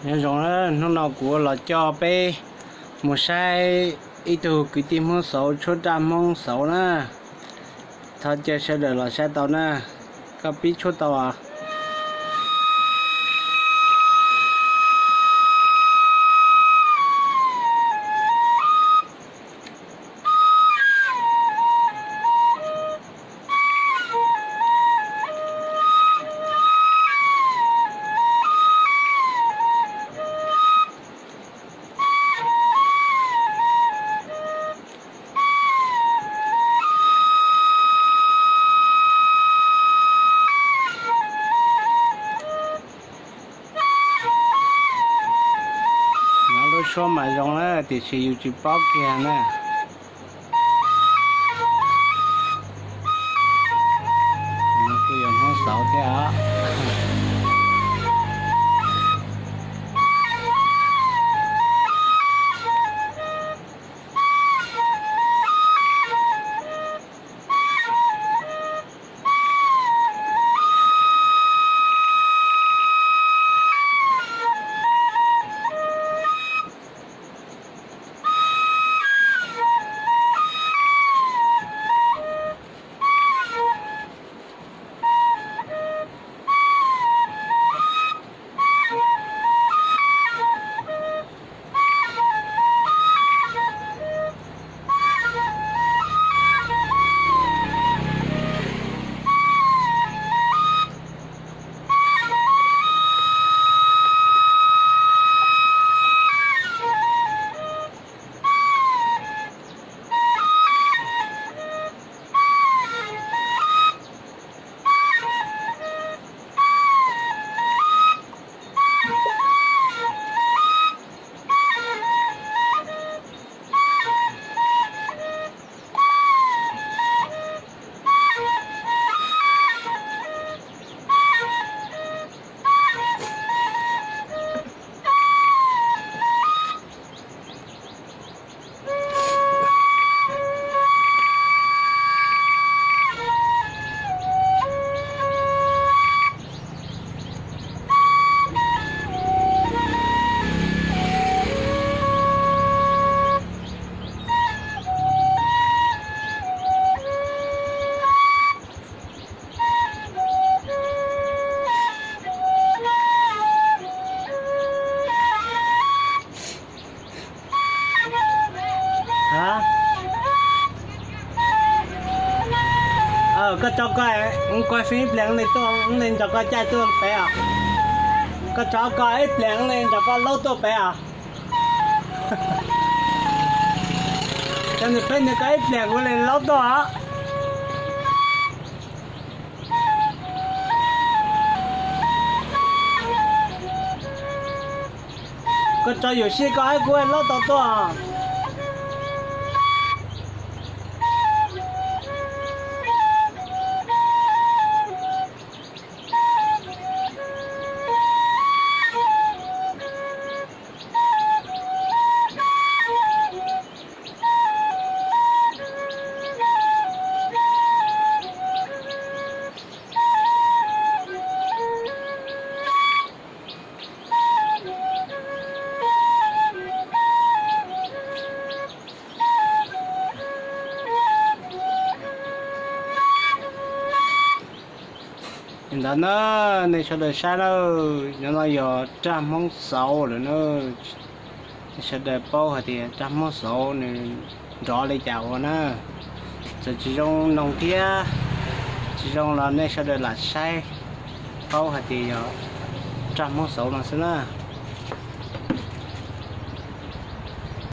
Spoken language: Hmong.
Nyob zoo na, hnub no kuv los coj peb mus saib ib tug kwv tij Hmoob Xauv tshuab raj Hmoob Xauv na. Thov caw sawv daws los saib tau na. Koj pib tshuab tau as? No lub suab mas zoo na, tiam sis yus tsis paub kiag na. No kuj yog Hmoob Xauv thiab os. Koj tso ko, kuv koj fij ib pliag li tuaj, li nrog koj caij tuaj pem os. Koj tso ko ib pliag li nrog koj laub tuaj pem os. Cov nws peb nws ko ib pliag kuv li laub tuaj os. Koj tso yus sij koj hab kuv laub tau tuaj. Li ntawd na, nej sawv daws saib na, nov no yog raj Hmoob Xauv lawm na. Nej sawv daws paub hais tias raj Hmoob Xauv nws nrov li cas ua na. Txawm tsis zoo noog thiab tsis zoo los nej sawv daws lam saib paub hais tias yog raj Hmoob Xauv no xwb na.